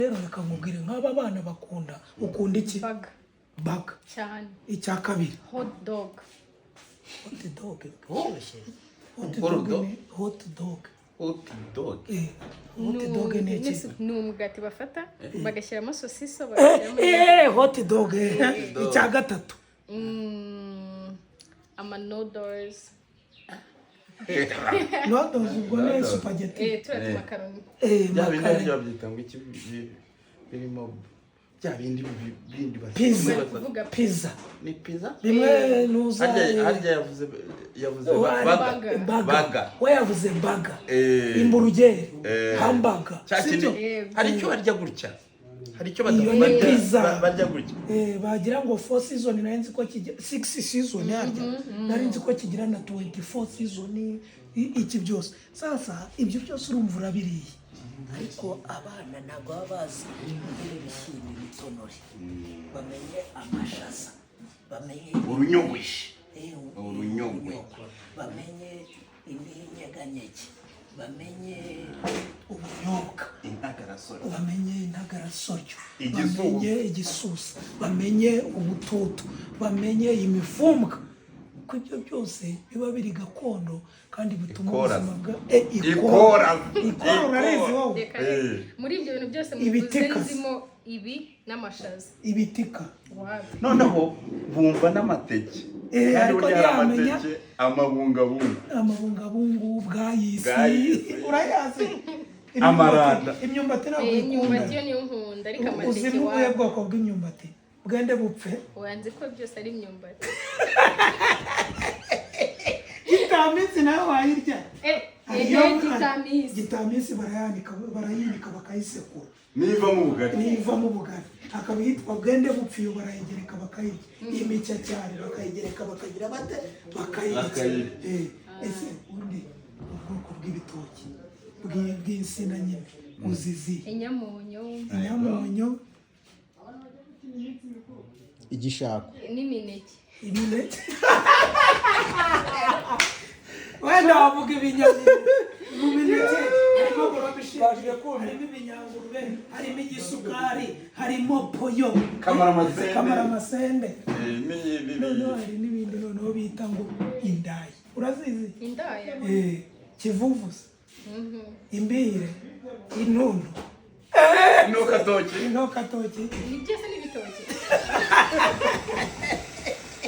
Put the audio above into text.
Rero reka nkubwire, nk'aba bana bakunda, ukunda iki? Burger. Burger. Cyane. Icya kabiri? Hot dog. Hot dog. Woroshye. Hot Hot dog. Dog? Ni hot dog. Hot dog. Hot dog ni iki? Ni umugati bafata bagashyiramo sosiso, bagashyiramo Hot dog. Icya gatatu? Ama noodles. Noodles ubwo ni spaghetti. Turiya tumakaroni. Bya bindi Makaroni. Byo babyita ngo iki, birimo bya bindi bindi Pizza. Kuvuga. Pizza. Ni pizza. Bimwe nuza. Harya yavuze Burger. Burger. Burger. Burger. We yavuze burger. Imburugeri, hamburger. Cya sibyo? kindi. Yego. Hari icyo barya gutya, hari icyo Iyo ni barya pizza. Barya gutya. Bagira ngo four season, nari nzi ko kigira six season, harya nari nzi ko kigira na 24 season, iki byose. Sasa ibyo byose urumva urabiriye, ariko abana ntabwo baba bazi ibishyimbo ibitonore, bamenye amashaza, bamenye Urunyogwe. Urunyogwe. Urunyogwe. Bamenye iminyeganyege, bamenye ubunyobwa. Intagarasoro. Bamenye intagarasoryo. Igisusa. Bamenye igisusa, bamenye ubututu, bamenye imifumbwa, kuko ibyo byose biba biri gakondo kandi bituma Ikora. ubuzima bwa Ikora. Ikora urarizi wowe? Reka reka. Muri ibyo bintu byose muvuze, Ibitika. nzimo ibi n'amashaza. Ibitika. Wapi. Noneho bumva n'amateke. Kandi ariko burya hari ntiyamenya. amateke, amabungabungu. Amabungabungu, bwayisi. Bwayisi. Urayazi? Amaranda. Imyumbati ntabwo Imyumbati uyikunda? yo niyo nkunda, ariko Uzi amateke n'ubuhe wapi. bwoko bw'imyumbati? Bwende bupfe. Oya, nzi ko byose ari imyumbati. Gitamisi nawe wayirya? Gitamisi. Gitamisi barayanika, barayinika, bakayisekura. Nivamo ubugari. Nivamo ubugari. Hakaba iyitwa bwende bupfa, iyo barayigereka bakayirya. Imicacyari bakayigereka, bakagira bate, bakayirya. Bakayirya. Ese undi ubwoko bw'ibitoki, bw'insina nyine, uzizi? Inyamunyo. Inyamunyo. Igishako. N'imineke. Imineke. Wenda wavuga ibinyamini. Mu mineke harimo borobishaje, harimo ibinyangurube, harimo igisukari, harimo poyo. Kamaramasende. Kamaramasende. Noneho hari n'ibindi noneho bita ngo indayi, urazizi? Indaya? Kivuvuza, imbire, intuntu. Intokatoki. Intokatoki. Ni byose n'ibitoki.